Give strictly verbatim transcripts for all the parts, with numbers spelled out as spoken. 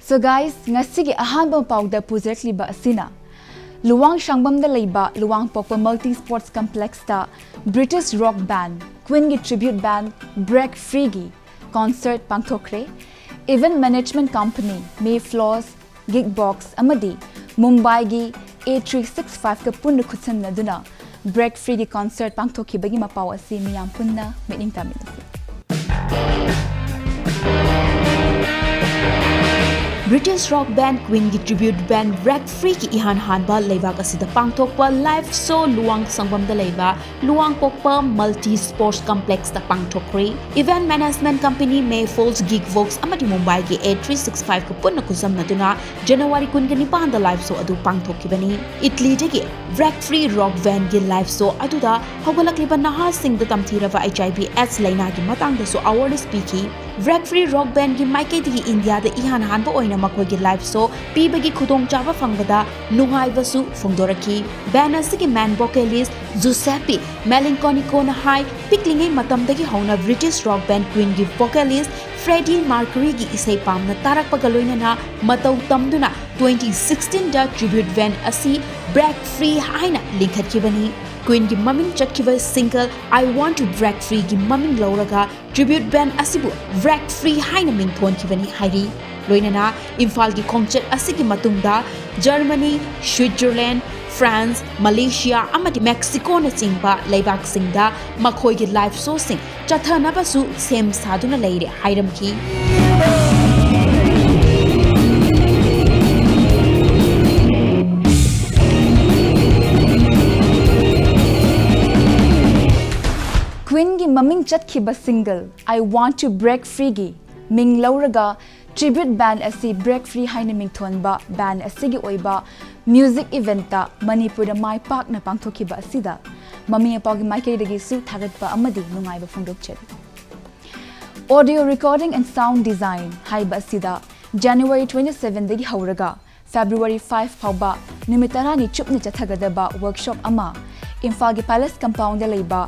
So guys, ꯉꯁꯤꯒꯤ ꯑꯍꯥꯟꯕ ꯄꯥꯎꯗ ꯄꯨꯖꯔꯛꯂꯤꯕ ꯑꯁꯤꯅ, ꯂꯨꯋꯥꯡꯁꯥꯡꯕꯝꯗ ꯂꯩꯕ ꯂꯨꯋꯥꯡꯄꯣꯛꯄ Multi Sports Complexꯇ British rock band Queenꯒꯤ tribute band Break Freeꯒꯤ concert ꯄꯥꯡꯊꯣꯛꯈ꯭ꯔꯦ꯫ Event management company Mayflows, Gigbox ꯑꯃꯗꯤ ꯃꯨꯝꯕꯥꯏꯒꯤ A three six fiveꯀ ꯄꯨꯟꯅ ꯈꯨꯠꯁꯝꯅꯗꯨꯅ Break Freeꯒꯤ concert ꯄꯥꯡꯊꯣꯛꯈꯤꯕꯒꯤ ꯃꯄꯥꯎ ꯑꯁꯤ ꯃꯤꯌꯥꯝ ꯄꯨꯟꯅ ꯃꯤꯠꯌꯦꯡ ꯇꯥꯃꯤꯟꯅꯁꯤ꯫ British rock band Queenꯒꯤ tribute band Break Freeꯒꯤ ꯏꯍꯥꯟ ꯍꯥꯟꯕ ꯂꯩꯕꯥꯛ ꯑꯁꯤꯗ ꯄꯥꯡꯊꯣꯛꯄ live show ꯂꯨꯋꯥꯡ ꯁꯪꯕꯝꯗ ꯂꯩꯕ ꯂꯨꯋꯥꯡꯄꯣꯛꯄ Multi Sports Complexꯇ ꯄꯥꯡꯊꯣꯛꯈ꯭ꯔꯦ꯫ Event management company Mayflows, Gigbox ꯑꯃꯗꯤ ꯃꯨꯝꯕꯥꯏꯒꯤ A three six fiveꯀ ꯄꯨꯟꯅ ꯈꯨꯠꯁꯝꯅꯗꯨꯅ January ꯀꯨꯟꯒ ꯅꯤꯄꯥꯟꯗ live show ꯑꯗꯨ ꯄꯥꯡꯊꯣꯛꯈꯤꯕꯅꯤ꯫ ꯏꯠꯂꯤꯗꯒꯤ Break Free rock bandꯒꯤ live show ꯑꯗꯨꯗ ꯍꯧꯒꯠꯂꯛꯂꯤꯕ ꯅꯍꯥꯁꯤꯡꯗ ꯇꯝꯊꯤꯔꯕ H I V AIDS ꯂꯩꯅꯥꯒꯤ ꯃꯇꯥꯡꯗꯁꯨ awareness ꯄꯤꯈꯤ꯫ Break Free rock bandꯒꯤ ꯃꯥꯏꯀꯩꯗꯒꯤ ꯏꯟꯗꯤꯌꯥꯗ ꯏꯍꯥꯟ ꯍꯥꯟꯕ ꯑꯣꯏꯅ ꯃꯈꯣꯏꯒꯤ live show ꯄꯤꯕꯒꯤ ꯈꯨꯗꯣꯡꯆꯥꯕ ꯐꯪꯕꯗ ꯅꯨꯡꯉꯥꯏꯕꯁꯨ ꯐꯣꯡꯗꯣꯔꯛꯈꯤ꯫ Band ꯑꯁꯤꯒꯤ main vocalist Giuseppe Malinconicoꯅ ꯍꯥꯏ, ꯄꯤꯛꯂꯤꯉꯩ ꯃꯇꯝꯗꯒꯤ ꯍꯧꯅ British rock band Queenꯒꯤ vocalist Freddie Mercuryꯒꯤ ꯏꯁꯩ ꯄꯥꯝꯅ ꯇꯥꯔꯛꯄꯒ ꯂꯣꯏꯅꯅ ꯃꯇꯧ ꯇꯝꯗꯨꯅ twenty sixteenꯗ tribute band ꯑꯁꯤ Break Free ꯍꯥꯏꯅ ꯂꯤꯡꯈꯠꯈꯤꯕꯅꯤ꯫ Queenꯒꯤ ꯃꯃꯤꯡ ꯆꯠꯈꯤꯕ single I Want to Break Freeꯒꯤ ꯃꯃꯤꯡ ꯂꯧꯔꯒ tribute band ꯑꯁꯤꯕꯨ Break Free ꯍꯥꯏꯅ ꯃꯤꯡꯊꯣꯟꯈꯤꯕꯅꯤ ꯍꯥꯏꯔꯤ꯫ ꯂꯣꯏꯅꯅ ꯏꯝꯐꯥꯜꯒꯤ ꯈꯣꯡꯆꯠ ꯑꯁꯤꯒꯤ ꯃꯇꯨꯡꯗ Germany, Switzerland, France, Malaysia ꯑꯃꯗꯤ Mexicoꯅꯆꯤꯡꯕ ꯂꯩꯕꯥꯛꯁꯤꯡꯗ ꯃꯈꯣꯏꯒꯤ live showꯁꯤꯡ ꯆꯠꯊꯅꯕꯁꯨ ꯁꯦꯝ ꯁꯥꯗꯨꯅ ꯂꯩꯔꯦ ꯍꯥꯏꯔꯝꯈꯤ꯫ Queenꯒꯤ ꯃꯃꯤꯡ ꯆꯠꯈꯤꯕ single I Want to Break Freeꯒꯤ ꯃꯤꯡ ꯂꯧꯔꯒ tribute band ꯑꯁꯤ Break Free ꯍꯥꯏꯅ ꯃꯤꯡꯊꯣꯟꯕ band ꯑꯁꯤꯒꯤ ꯑꯣꯏꯕ music eventꯇ ꯃꯅꯤꯄꯨꯔꯗ ꯃꯥꯏ ꯄꯥꯛꯅ ꯄꯥꯡꯊꯣꯛꯈꯤꯕ ꯑꯁꯤꯗ ꯃꯃꯤ ꯃꯄꯥꯒꯤ ꯃꯥꯏꯀꯩꯗꯒꯤꯁꯨ ꯊꯥꯒꯠꯄ ꯑꯃꯗꯤ ꯅꯨꯡꯉꯥꯏꯕ ꯐꯣꯡꯗꯣꯛꯆꯔꯤ꯫ Audio recording and sound design ꯍꯥꯏꯕ ꯑꯁꯤꯗ January twenty sevenꯗꯒꯤ ꯍꯧꯔꯒ February five ꯐꯥꯎꯕ ꯅꯨꯃꯤꯠ ꯇꯔꯥꯅꯤ ꯆꯨꯞꯅ ꯆꯠꯊꯒꯗꯕ workshop ꯑꯃ ꯏꯝꯐꯥꯜꯒꯤ Palace Compoundꯗ ꯂꯩꯕ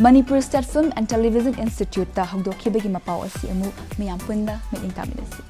Manipur State Film and Television Instituteꯇ ꯍꯧꯗꯣꯛꯈꯤꯕꯒꯤ ꯃꯄꯥꯎ ꯑꯁꯤ ꯑꯃꯨꯛ ꯃꯤꯌꯥꯝ ꯄꯨꯟꯅ ꯃꯤꯠꯌꯦꯡ ꯇꯥꯃꯤꯟꯅꯁꯤ꯫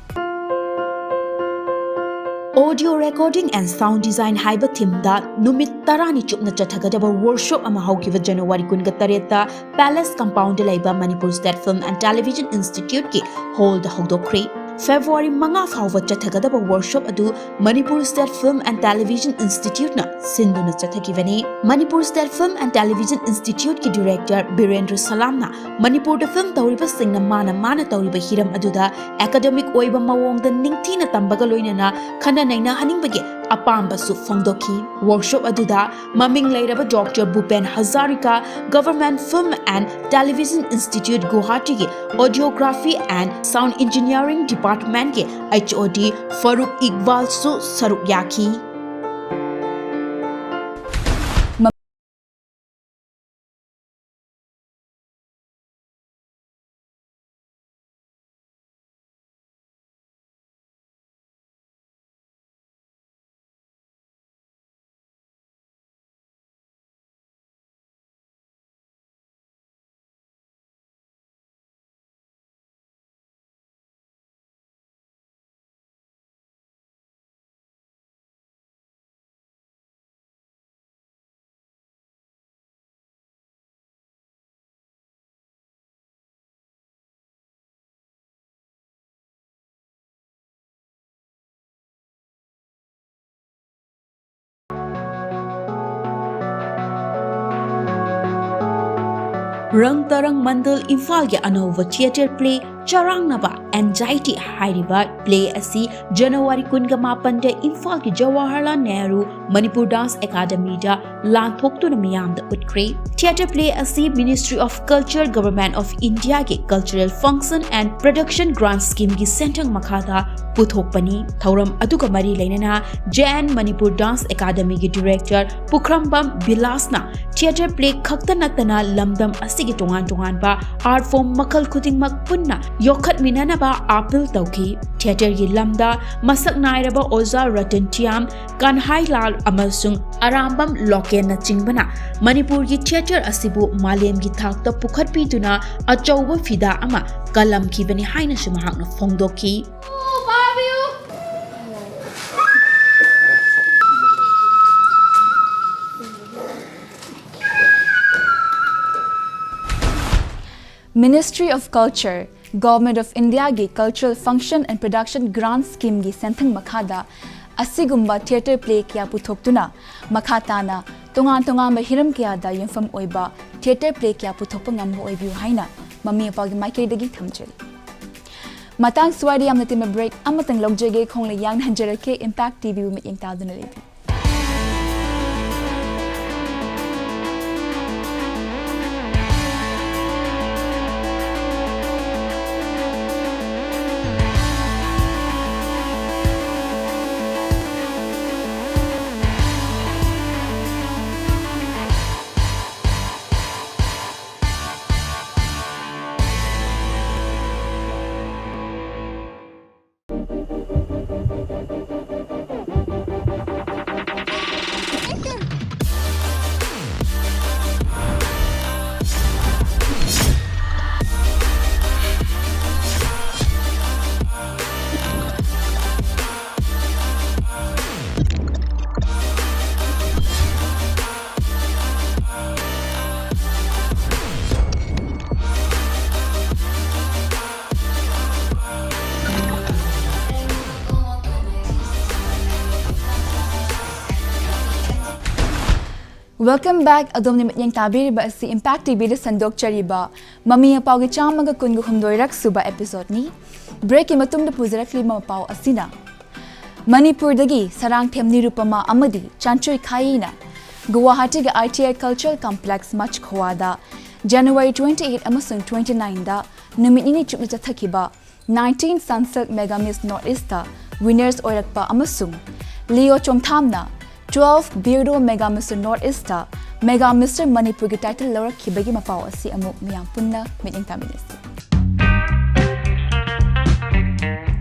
Audio Recording and Sound Design ꯍꯥꯏꯕ ꯊꯤꯝꯗ ꯅꯨꯃꯤꯠ ꯇꯔꯥꯅꯤ ꯆꯨꯞꯅ ꯆꯠꯊꯒꯗꯕ ꯋꯔꯛꯁꯣꯞ ꯑꯃ ꯍꯧꯈꯤꯕ ꯖꯅꯋꯥꯔꯤ ꯀꯨꯟꯒ ꯇꯔꯦꯠꯇ ꯄꯦꯂꯦꯁ ꯀꯝꯄꯥꯎꯟꯗ ꯂꯩꯕ Manipur state film and television ꯏꯟꯁꯇꯤꯇ꯭ꯌꯨꯠꯀꯤ ꯍꯣꯜꯗ ꯍꯧꯗꯣꯛꯈ꯭ꯔꯦ꯫ ꯐꯦꯕ꯭ꯔꯨꯋꯥꯔꯤ ꯃꯉꯥ ꯐꯥꯎꯕ ꯆꯠꯊꯒꯗꯕ ꯋꯔꯛꯁꯣꯞ ꯑꯗꯨ Manipur state film and television ꯏꯟꯁꯇꯤꯇ꯭ꯌꯨꯠꯅ ꯁꯤꯟꯗꯨꯅ ꯆꯠꯊꯈꯤꯕꯅꯤ꯫ Manipur state film and television ꯏꯟꯁꯇꯤꯇ꯭ꯌꯨꯠꯀꯤ ꯗꯤꯔꯦꯛꯇꯔ ꯕꯤꯔꯦꯟꯗ꯭ꯔ ꯁꯂꯥꯝꯅ ꯃꯅꯤꯄꯨꯔꯗ ꯐꯤꯜꯝ ꯇꯧꯔꯤꯕꯁꯤꯡꯅ ꯃꯥꯅ ꯃꯥꯅ ꯇꯧꯔꯤꯕ ꯍꯤꯔꯝ ꯑꯗꯨꯗ ꯑꯦꯀꯥꯗꯦꯃꯤꯛ ꯑꯣꯏꯕ ꯃꯑꯣꯡꯗ ꯅꯤꯡꯊꯤꯅ ꯇꯝꯕꯒ ꯂꯣꯏꯅꯅ ꯈꯟꯅ ꯅꯩꯅꯍꯟꯅꯤꯡꯕꯒꯤ ꯑꯄꯥꯝꯕꯁꯨ ꯐꯣꯡꯗꯣꯛꯈꯤ꯫ ꯋꯔꯛꯁꯣꯞ ꯑꯗꯨꯗ ꯃꯃꯤꯡ ꯂꯩꯔꯕ doctor Bhupen Hazarika, Government Film and Television Institute ꯒꯨꯋꯥꯍꯥꯇꯤꯒꯤ Audiography and Sound Engineering Department ꯀꯤ H O D ꯐꯔꯨꯛ ꯏꯛꯕꯥꯜꯁꯨ ꯁꯔꯨꯛ ꯌꯥꯈꯤ꯫ ꯔꯪ ꯇꯔꯪ ꯃꯟꯗꯜ ꯏꯝꯐꯥꯜꯒꯤ ꯑꯅꯧꯕ ꯊꯤꯌꯦꯇꯔ ꯄ꯭ꯂꯦ ꯆꯔꯥꯡꯅꯕ ꯑꯦꯟꯖꯥꯏꯇꯤ ꯍꯥꯏꯔꯤꯕ ꯄ꯭ꯂꯦ ꯑꯁꯤ ꯖꯅꯋꯥꯔꯤ ꯀꯨꯟꯒ ꯃꯥꯄꯟꯗ ꯏꯝꯐꯥꯜꯒꯤ ꯖꯋꯥꯍꯔꯂꯥꯜ ꯅꯦꯍꯔꯨ ꯃꯅꯤꯄꯨꯔ ꯗꯥꯟꯁ ꯑꯦꯀꯥꯗꯃꯤꯗ ꯂꯥꯟꯊꯣꯛꯇꯨꯅ ꯃꯤꯌꯥꯝꯗ ꯎꯠꯈ꯭ꯔꯦ꯫ ꯊꯤꯌꯦꯇꯔ ꯄ꯭ꯂꯦ ꯑꯁꯤ Ministry of Culture, Government of India ꯒꯤ Cultural Function and Production Grant Scheme ꯒꯤ ꯁꯦꯟꯊꯪ ꯃꯈꯥꯗ ꯄꯨꯊꯣꯛꯄꯅꯤ꯫ ꯊꯧꯔꯝ ꯑꯗꯨꯒ ꯃꯔꯤ ꯂꯩꯅꯅ J N Manipur Dance Academy ꯒꯤ ꯗꯤꯔꯦꯛꯇꯔ ꯄꯨꯈ꯭ꯔꯝꯕꯝ ꯕꯤꯂꯥꯁꯅ ꯊꯤꯌꯦꯇꯔ ꯄ꯭ꯂꯦ ꯈꯛꯇ ꯅꯠꯇꯅ ꯂꯝꯗꯝ ꯑꯁꯤꯒꯤ ꯇꯣꯉꯥꯟ ꯇꯣꯉꯥꯟꯕ ꯑꯥꯔꯠ ꯐꯣꯔꯝ ꯃꯈꯜ ꯈꯨꯗꯤꯡꯃꯛ ꯄꯨꯟꯅ ꯌꯣꯛꯈꯠꯃꯤꯟꯅꯅꯕ ꯑꯥꯄꯤꯜ ꯇꯧꯈꯤ꯫ ꯊꯤꯌꯦꯇꯔꯒꯤ ꯂꯝꯗ ꯃꯁꯛ ꯅꯥꯏꯔꯕ ꯑꯣꯖꯥ ꯔꯇꯟ ꯊꯤꯌꯥꯝ, ꯀꯟꯍꯥꯏ ꯂꯥꯜ ꯑꯃꯁꯨꯡ ꯑꯔꯥꯝꯕꯝ ꯂꯣꯀꯦꯟꯅꯆꯤꯡꯕꯅ ꯃꯅꯤꯄꯨꯔꯒꯤ ꯊꯤꯌꯦꯇꯔ ꯑꯁꯤꯕꯨ ꯃꯥꯂꯦꯝꯒꯤ ꯊꯥꯛꯇ ꯄꯨꯈꯠꯄꯤꯗꯨꯅ ꯑꯆꯧꯕ ꯐꯤꯗꯥ ꯑꯃ ꯀꯜꯂꯝꯈꯤꯕꯅꯤ ꯍꯥꯏꯅꯁꯨ ꯃꯍꯥꯛꯅ ꯐꯣꯡꯗꯣꯛꯈꯤ꯫ ꯄꯥꯕꯤꯌꯨ꯫ Ministry of Culture, Government of Indiaꯒꯤ Cultural Function and Production Grant Schemeꯒꯤ ꯁꯦꯟꯊꯪ ꯃꯈꯥꯗ ꯑꯁꯤꯒꯨꯝꯕ theatre play ꯀꯌꯥ ꯄꯨꯊꯣꯛꯇꯨꯅ ꯃꯈꯥ ꯇꯥꯅ ꯇꯣꯉꯥꯟ ꯇꯣꯉꯥꯟꯕ ꯍꯤꯔꯝ ꯀꯌꯥꯗ ꯌꯨꯝꯐꯝ ꯑꯣꯏꯕ theatre play ꯀꯌꯥ ꯄꯨꯊꯣꯛꯄ ꯉꯝꯕ ꯑꯣꯏꯕꯤꯌꯨ ꯍꯥꯏꯅ ꯃꯃꯤ ꯃꯄꯥꯒꯤ ꯃꯥꯏꯀꯩꯗꯒꯤ ꯊꯝꯖꯔꯤ꯫ ꯃꯇꯥꯡ ꯁ꯭ꯋꯥꯏꯗ ꯌꯥꯝꯅ ꯇꯦꯟꯕ break ꯑꯃꯇꯪ ꯂꯧꯖꯒꯦ꯫ ꯈꯣꯡꯂꯩ ꯌꯥꯡꯅ ꯍꯟꯖꯔꯛꯀꯦ꯫ Impact TVꯕꯨ ꯃꯤꯠꯌꯦꯡ ꯇꯥꯗꯨꯅ ꯂꯩꯕꯤꯌꯨ꯫ Welcome back. ꯑꯗꯣꯝꯅ ꯃꯤꯠꯌꯦꯡ ꯇꯥꯕꯤꯔꯤꯕ ꯑꯁꯤ Impact TVꯗ ꯁꯟꯗꯣꯛꯆꯔꯤꯕ ꯃꯃꯤ ꯃꯄꯥꯎꯒꯤ ꯆꯥꯝꯃꯒ ꯀꯨꯟꯒ ꯍꯨꯝꯗꯣꯏꯔꯛ ꯁꯨꯕ episodeꯅꯤ꯫ Breakꯀꯤ ꯃꯇꯨꯡꯗ ꯄꯨꯖꯔꯛꯂꯤꯕ ꯃꯄꯥꯎ ꯑꯁꯤꯅ, ꯃꯅꯤꯄꯨꯔꯗꯒꯤ ꯁꯔꯥꯡꯊꯦꯝ ꯅꯤꯔꯨꯄꯃꯥ ꯑꯃꯗꯤ ꯆꯥꯟꯆꯣꯏ ꯈꯥꯌꯤꯅ ꯒꯨꯋꯥꯍꯥꯇꯤꯒꯤ ITI Cultural Complex ꯃꯆꯈꯣꯋꯥꯗ January twenty eight ꯑꯃꯁꯨꯡ twenty nineꯗ ꯅꯨꯃꯤꯠ ꯅꯤꯅꯤ ꯆꯨꯞꯅ ꯆꯠꯊꯈꯤꯕ nineteen Sunsilk Mega Miss North Eastꯇ winners ꯑꯣꯏꯔꯛꯄ ꯑꯃꯁꯨꯡ ꯂꯤꯌꯣ ꯆꯣꯡꯊꯥꯝꯅ twelve Beardo Mega Mister North Eastꯇ Mega Mister ꯃꯅꯤꯄꯨꯔꯒꯤ title ꯂꯧꯔꯛꯈꯤꯕꯒꯤ ꯃꯄꯥꯎ ꯑꯁꯤ ꯑꯃꯨꯛ ꯃꯤꯌꯥꯝ ꯄꯨꯟꯅ ꯃꯤꯠꯌꯦꯡ ꯇꯥꯃꯤꯟꯅꯁꯤ꯫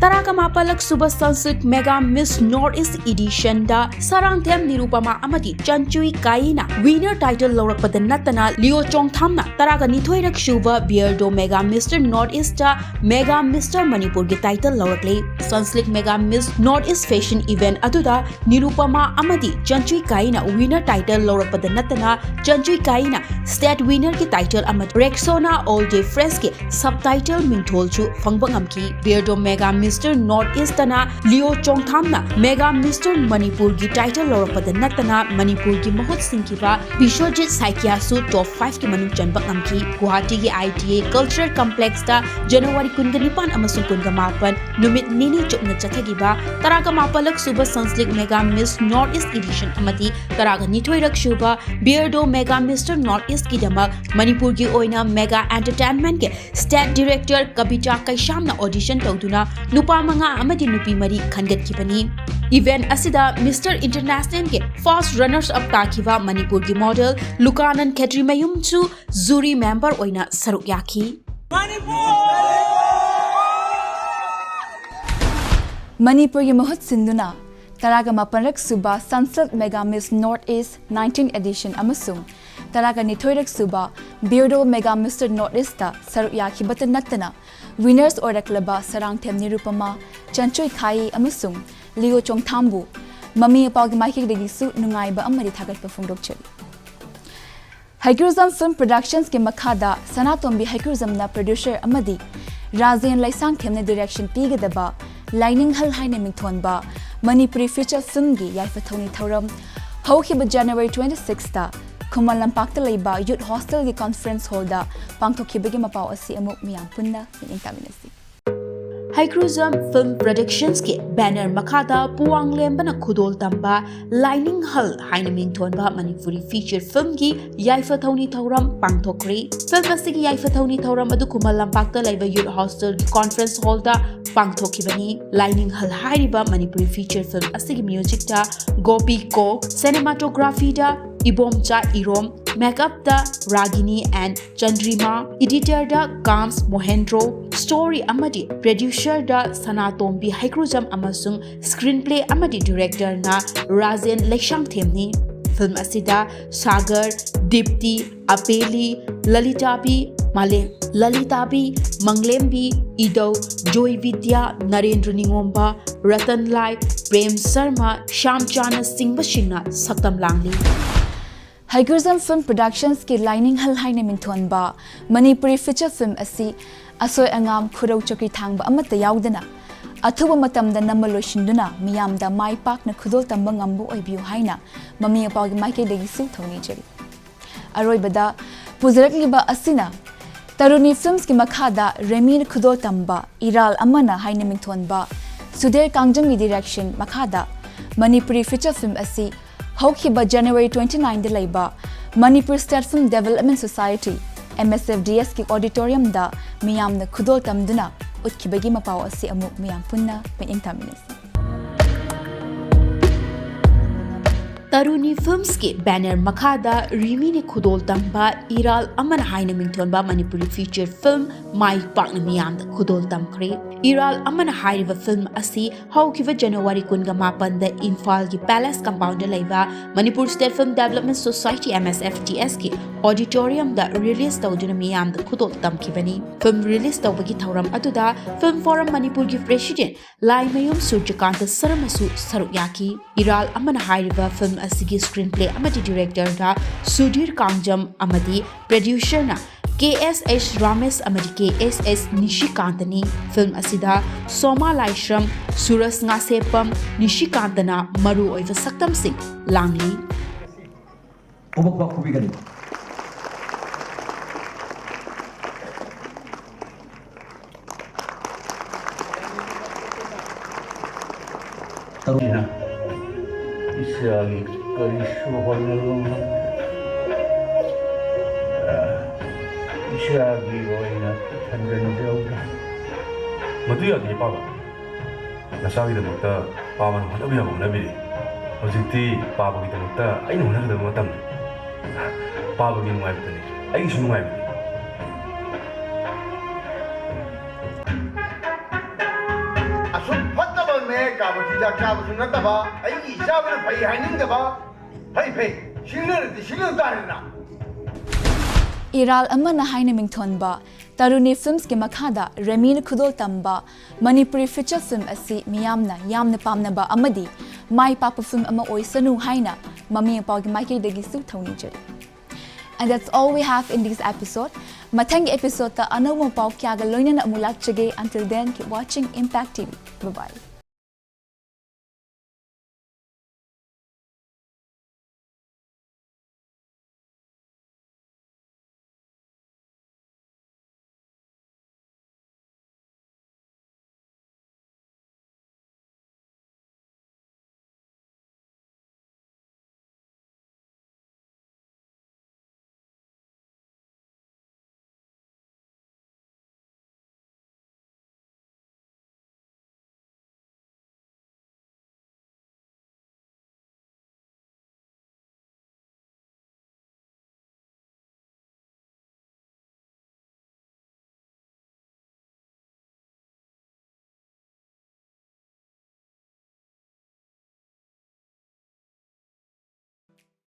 ꯇꯔꯥꯒ ꯃꯥꯄꯜꯂꯛ ꯁꯨꯕ Sunsilk Mega Miss North East Edition ꯗ ꯁꯔꯥꯡꯊꯦꯝ ꯅꯤꯔꯨꯄꯃꯥ ꯑꯃꯗꯤ ꯆꯟꯆꯨꯏ ꯀꯥꯏꯅ winner title ꯂꯧꯔꯛꯄꯗ ꯅꯠꯇꯅ, ꯂꯤꯑꯣ ꯆꯣꯡꯊꯥꯝꯅ ꯇꯔꯥꯒ ꯅꯤꯊꯣꯏꯔꯛ ꯁꯨꯕ Beardo Mega Mister North East ꯇ Mega Mister ꯃꯅꯤꯄꯨꯔꯒꯤ title ꯂꯧꯔꯛꯂꯤ꯫ Sunsilk Mega Miss North East Fashion Event ꯑꯗꯨꯗ ꯅꯤꯔꯨꯄꯃꯥ ꯑꯃꯗꯤ ꯆꯟꯆꯨꯏ ꯀꯥꯏꯅ winner title ꯂꯧꯔꯛꯄꯗ ꯅꯠꯇꯅ, ꯆꯟꯆꯨꯏ ꯀꯥꯏꯅ state winner ꯒꯤ title ꯑꯃꯗꯤ Rexona All Day Fresh ꯀꯤ subtitle ꯃꯤꯡꯊꯣꯜꯁꯨ ꯐꯪꯕ ꯉꯝꯈꯤ꯫ Beardo Mega Mister North East ꯇꯅ ꯂꯤꯑꯣ ꯆꯣꯡꯊꯥꯝꯅ Mega Mister ꯃꯅꯤꯄꯨꯔꯒꯤ title ꯂꯧꯔꯛꯄꯗ ꯅꯠꯇꯅ, ꯃꯅꯤꯄꯨꯔꯒꯤ ꯃꯍꯨꯠ ꯁꯤꯟꯈꯤꯕ ꯕꯤꯁ꯭ꯋꯖꯤꯠ ꯁꯥꯏꯀꯤꯌꯥꯁꯨ top five ꯀꯤ ꯃꯅꯨꯡ ꯆꯟꯕ ꯉꯝꯈꯤ꯫ ꯒꯨꯋꯥꯍꯥꯇꯤꯒꯤ I T A Cultural Complex ꯇ ꯖꯅꯋꯥꯔꯤ ꯀꯨꯟꯒ ꯅꯤꯄꯥꯟ ꯑꯃꯁꯨꯡ ꯀꯨꯟꯒ ꯃꯥꯄꯟ ꯅꯨꯃꯤꯠ ꯅꯤꯅꯤ ꯆꯨꯞꯅ ꯆꯠꯊꯈꯤꯕ ꯇꯔꯥꯒ ꯃꯥꯄꯜꯂꯛ ꯁꯨꯕ Sunsilk Mega Miss North East Edition ꯑꯃꯗꯤ ꯇꯔꯥꯒ ꯅꯤꯊꯣꯏꯔꯛ ꯁꯨꯕ Beardo Mega Mister North East ꯀꯤꯗꯃꯛ ꯃꯅꯤꯄꯨꯔꯒꯤ ꯑꯣꯏꯅ Mega Entertainment ꯀꯤ state director ꯀꯕꯤꯇꯥ ꯀꯩꯁꯥꯝꯅ audition ꯇꯧꯗꯨꯅ ꯅꯨꯄꯥ ꯃꯉꯥ ꯑꯃꯗꯤ ꯅꯨꯄꯤ ꯃꯔꯤ ꯈꯟꯒꯠꯈꯤꯕꯅꯤ꯫ Event ꯑꯁꯤꯗ Mister International ꯒꯤ first runners up ꯇꯥꯈꯤꯕ ꯃꯅꯤꯄꯨꯔꯒꯤ model ꯂꯨꯀꯥꯅꯟ ꯈꯦꯇ꯭ꯔꯤꯃꯌꯨꯝꯁꯨ jury member ꯑꯣꯏꯅ ꯁꯔꯨꯛ ꯌꯥꯈꯤ꯫ ꯃꯅꯤꯄꯨꯔꯒꯤ ꯃꯍꯨꯠ ꯁꯤꯟꯗꯨꯅ ꯇꯔꯥꯒ ꯃꯥꯄꯜꯔꯛ ꯁꯨꯕ Sunsilk Mega Miss North East nineteen edition ꯑꯃꯁꯨꯡ ꯇꯔꯥꯒ ꯅꯤꯊꯣꯏꯔꯛ ꯁꯨꯕ Beardo Mega Mister North East ꯇ ꯁꯔꯨꯛ ꯌꯥꯈꯤꯕꯇ ꯅꯠꯇꯅ, winners ꯑꯣꯏꯔꯛꯂꯕ ꯁꯔꯥꯡꯊꯦꯝ ꯅꯤꯔꯨꯄꯃꯥ, ꯆꯟꯆꯨꯏ ꯈꯥꯏ ꯑꯃꯁꯨꯡ ꯂꯤꯑꯣ ꯆꯣꯡꯊꯥꯝꯕꯨ ꯃꯃꯤ ꯃꯄꯥꯒꯤ ꯃꯥꯏꯀꯩꯗꯒꯤꯁꯨ ꯅꯨꯡꯉꯥꯏꯕ ꯑꯃꯗꯤ ꯊꯥꯒꯠꯄ ꯐꯣꯡꯗꯣꯛꯆꯔꯤ꯫ ꯍꯩꯀ꯭ꯔꯨꯖꯝ Film Productions ꯀꯤ ꯃꯈꯥꯗ ꯁꯅꯥꯇꯣꯝꯕꯤ ꯍꯩꯀ꯭ꯔꯨꯖꯝꯅ producer ꯑꯃꯗꯤ ꯔꯥꯖꯦꯟ ꯂꯩꯁꯥꯡꯊꯦꯝꯅ direction ꯄꯤꯒꯗꯕ ꯂꯥꯏꯅꯤꯡꯍꯜ ꯍꯥꯏꯅ ꯃꯤꯡꯊꯣꯟꯕ ꯃꯅꯤꯄꯨꯔꯤ feature film ꯒꯤ ꯌꯥꯏꯐ ꯊꯧꯅꯤ ꯊꯧꯔꯝ ꯍꯧꯈꯤꯕ January twenty six ꯇ ꯈꯨꯃꯟ ꯂꯝꯄꯥꯛꯇ ꯂꯩꯕ Youth Hostel ꯒꯤ conference hall ꯗ ꯄꯥꯡꯊꯣꯛꯈꯤꯕꯒꯤ ꯃꯄꯥꯎ ꯑꯁꯤ ꯑꯃꯨꯛ ꯃꯤꯌꯥꯝ ꯄꯨꯟꯅ ꯃꯤꯠꯌꯦꯡ ꯇꯥꯃꯤꯟꯅꯁꯤ꯫ ꯍꯩꯀ꯭ꯔꯨꯖꯝ Film Productions ꯀꯤ banner ꯃꯈꯥꯗ ꯄꯨꯋꯥꯡꯂꯦꯝꯕꯅ ꯈꯨꯗꯣꯜ ꯇꯝꯕ ꯂꯥꯏꯅꯤꯡꯍꯜ ꯍꯥꯏꯅ ꯃꯤꯡꯊꯣꯟꯕ ꯃꯅꯤꯄꯨꯔꯤ feature film ꯒꯤ ꯌꯥꯏꯐ ꯊꯧꯅꯤ ꯊꯧꯔꯝ ꯄꯥꯡꯊꯣꯛꯈ꯭ꯔꯦ꯫ Film ꯑꯁꯤꯒꯤ ꯌꯥꯏꯐ ꯊꯧꯅꯤ ꯊꯧꯔꯝ ꯑꯗꯨ ꯈꯨꯃꯟ ꯂꯝꯄꯥꯛꯇ ꯂꯩꯕ Youth Hostel ꯒꯤ conference hall ꯗ ꯄꯥꯡꯊꯣꯛꯈꯤꯕꯅꯤ꯫ ꯂꯥꯏꯅꯤꯡꯍꯜ ꯍꯥꯏꯔꯤꯕ ꯃꯅꯤꯄꯨꯔꯤ feature film ꯑꯁꯤꯒꯤ music ꯇ ꯒꯣꯄꯤ ꯀꯣꯛ, cinematography ꯗ ꯏꯕꯣꯝꯆꯥ ꯏꯔꯣꯝ, Makeup ꯇ Ragini and Chandrima, Editor the Kams Mohendro, Story ꯑꯃꯗꯤ Producer ꯗ Sanatombi Haikrujam ꯑꯃꯁꯨꯡ Screenplay ꯑꯃꯗꯤ Director ꯅ Rajen Leishangthemni꯫ Film ꯑꯁꯤꯗ Sagar, Dipti, Apeli, Lalitabi, Male, Lalitabi, Manglembi, Idou, Joy Vidya, Narendra Ningomba, Ratan Lai, Prem Sharma, Shyam Chana ꯆꯤꯡꯕꯁꯤꯡꯅ ꯁꯛꯇꯝ ꯂꯥꯡꯂꯤ꯫ Haikrujam Film Productions ꯀꯤ ꯂꯥꯏꯅꯤꯡꯍꯜ ꯍꯥꯏꯅ ꯃꯤꯡꯊꯣꯟꯕ Manipuri feature film ꯑꯁꯤ ꯑꯁꯣꯏ ꯑꯉꯥꯝ, ꯈꯨꯔꯧ ꯆꯀ꯭ꯔꯤ ꯊꯥꯡꯕ ꯑꯃꯠꯇ ꯌꯥꯎꯗꯅ ꯑꯊꯨꯕ ꯃꯇꯝꯗ ꯅꯝꯕ ꯂꯣꯏꯁꯤꯟꯗꯨꯅ ꯃꯤꯌꯥꯝꯗ ꯃꯥꯏ ꯄꯥꯛꯅ ꯈꯨꯗꯣꯜ ꯇꯝꯕ ꯉꯝꯕ ꯑꯣꯏꯕꯤꯌꯨ ꯍꯥꯏꯅ ꯃꯃꯤ ꯃꯄꯥꯒꯤ ꯃꯥꯏꯀꯩꯗꯒꯤꯁꯨ ꯊꯧꯅꯤꯖꯔꯤ꯫ ꯑꯔꯣꯏꯕꯗ ꯄꯨꯖꯔꯛꯂꯤꯕ ꯑꯁꯤꯅ ꯇꯔꯨꯅꯤ Films ꯀꯤ ꯃꯈꯥꯗ ꯔꯦꯃꯤꯅ ꯈꯨꯗꯣꯜ ꯇꯝꯕ ꯏꯔꯥꯜ ꯑꯃꯅ ꯍꯥꯏꯅ ꯃꯤꯡꯊꯣꯟꯕ ꯁꯨꯙꯤꯔ ꯀꯥꯡꯖꯝꯒꯤ direction ꯃꯈꯥꯗ ꯃꯅꯤꯄꯨꯔꯤ feature film ꯑꯁꯤ ꯍꯧꯈꯤꯕ January twenty nine ꯗ ꯂꯩꯕ Manipur State Film Development Society, M S F D S ꯀꯤ auditorium ꯗ ꯃꯤꯌꯥꯝꯅ ꯈꯨꯗꯣꯜ ꯇꯝꯗꯨꯅ ꯎꯠꯈꯤꯕꯒꯤ ꯃꯄꯥꯎ ꯑꯁꯤ ꯑꯃꯨꯛ ꯃꯤꯌꯥꯝ ꯄꯨꯟꯅ ꯃꯤꯠꯌꯦꯡ ꯊꯝꯃꯤꯟꯅꯁꯤ꯫ ꯇꯔꯨꯅꯤ Films ꯀꯤ banner ꯃꯈꯥꯗ ꯔꯦꯃꯤꯅ ꯈꯨꯗꯣꯜ ꯇꯝꯕ ꯏꯔꯥꯜ ꯑꯃꯅ ꯍꯥꯏꯅ ꯃꯤꯡꯊꯣꯟꯕ ꯃꯅꯤꯄꯨꯔꯤ feature film ꯃꯥꯏ ꯄꯥꯛꯅ ꯃꯤꯌꯥꯝꯗ ꯈꯨꯗꯣꯜ ꯇꯝꯈ꯭ꯔꯦ꯫ ꯏꯔꯥꯜ ꯑꯃꯅ ꯍꯥꯏꯔꯤꯕ film ꯑꯁꯤ ꯍꯧꯈꯤꯕ January ꯀꯨꯟꯒ ꯃꯥꯄꯟꯗ ꯏꯝꯐꯥꯜꯒꯤ Palace Compound ꯗ ꯂꯩꯕ Manipur State Film Development Society, M S F D S ꯀꯤ auditorium ꯗ release ꯇꯧꯗꯨꯅ ꯃꯤꯌꯥꯝꯗ ꯈꯨꯗꯣꯜ ꯇꯝꯈꯤꯕꯅꯤ꯫ Film release ꯇꯧꯕꯒꯤ ꯊꯧꯔꯝ ꯑꯗꯨꯗ Film Forum ꯃꯅꯤꯄꯨꯔꯒꯤ President ꯂꯥꯏꯃꯌꯨꯝ ꯁꯨꯔꯖꯀꯥꯟꯇ ꯁꯔꯃꯁꯨ ꯁꯔꯨꯛ ꯌꯥꯈꯤ꯫ ꯏꯔꯥꯜ ꯑꯃꯅ ꯍꯥꯏꯔꯤꯕ film ꯑꯁꯤꯒꯤ screenplay ꯑꯃꯗꯤ director ꯗ ꯁꯨꯙꯤꯔ ꯀꯥꯡꯖꯝ ꯑꯃꯗꯤ producer ꯅ K S H ꯔꯥꯃꯦꯁ ꯑꯃꯗꯤ K S H ꯅꯤꯁꯤꯀꯥꯟꯇꯅꯤ꯫ Film ꯑꯁꯤꯗ ꯁꯣꯃꯥ ꯂꯥꯏꯁ꯭ꯔꯝ, ꯁꯨꯔꯖ ꯉꯥꯁꯦꯞꯄꯝ, ꯅꯤꯁꯤꯀꯥꯟꯇꯅ ꯃꯔꯨꯑꯣꯏꯕ ꯁꯛꯇꯝꯁꯤꯡ ꯂꯥꯡꯂꯤ꯫ ꯄꯨꯕꯛ ꯄꯥꯛ ꯈꯨꯕꯤꯒꯅꯤ꯫ ꯇꯔꯨꯛꯅ ꯏꯆꯥꯒꯤ ꯀꯔꯤꯁꯨ ꯍꯣꯠꯅꯕ ꯉꯝꯗꯦ꯫ ꯏꯆꯥꯒꯤ ꯑꯣꯏꯅ ꯊꯝꯖꯤꯟꯖꯍꯧꯗꯦ꯫ ꯃꯗꯨ ꯌꯥꯗꯦ, ꯄꯥꯕ꯫ ꯅꯆꯥꯒꯤꯗꯃꯛꯇ ꯄꯥꯕꯅ ꯍꯣꯠꯅꯕ ꯌꯥꯕ ꯍꯣꯠꯅꯕꯤꯔꯤ꯫ ꯍꯧꯖꯤꯛꯇꯤ ꯄꯥꯕꯒꯤꯗꯃꯛꯇ ꯑꯩꯅ ꯍꯣꯠꯅꯒꯗꯕ ꯃꯇꯝꯅꯤ꯫ ꯄꯥꯕꯒꯤ ꯅꯨꯡꯉꯥꯏꯕꯗꯨꯅꯤ ꯑꯩꯒꯤꯁꯨ ꯅꯨꯡꯉꯥꯏꯕꯗꯤ꯫ ꯑꯁꯨꯛ ꯐꯠꯇꯕ ꯃꯌꯥꯏ ꯀꯥꯕ ꯆꯤꯟꯖꯥꯛ ꯆꯥꯕꯁꯨ ꯅꯠꯇꯕ, ꯑꯩꯒꯤ ꯏꯆꯥꯕꯨꯅ ꯐꯩ ꯍꯥꯏꯅꯤꯡꯗꯕ꯫ ꯐꯩ ꯐꯩ, ꯁꯤꯡꯅꯔꯗꯤ ꯁꯤꯡꯅ ꯇꯥꯔꯦꯗꯅ꯫ ꯏꯔꯥꯜ ꯑꯃꯅ ꯍꯥꯏꯅ ꯃꯤꯡꯊꯣꯟꯕ ꯇꯔꯨꯅꯤ ꯐꯤꯜꯝꯁꯀꯤ ꯃꯈꯥꯗ ꯔꯦꯃꯤꯅ ꯈꯨꯗꯣꯜ ꯇꯝꯕ ꯃꯅꯤꯄꯨꯔꯤ ꯐꯤꯆꯔ ꯐꯤꯜꯝ ꯑꯁꯤ ꯃꯤꯌꯥꯝꯅ ꯌꯥꯝꯅ ꯄꯥꯝꯅꯕ ꯑꯃꯗꯤ ꯃꯥꯏ ꯄꯥꯛꯄ ꯐꯤꯜꯝ ꯑꯃ ꯑꯣꯏꯁꯅꯨ ꯍꯥꯏꯅ ꯃꯃꯤ ꯃꯄꯥꯒꯤ ꯃꯥꯏꯀꯩꯗꯒꯤꯁꯨ ꯊꯧꯅꯤꯖꯔꯤ꯫ And that's all we have in this episode. ꯃꯊꯪꯒꯤ episode ꯇ ꯑꯅꯧꯕ ꯄꯥꯎ ꯀꯌꯥꯒ ꯂꯣꯏꯅꯅ ꯑꯃꯨꯛ ꯂꯥꯛꯆꯒꯦ. Until then, keep watching Impact T V. Bye bye.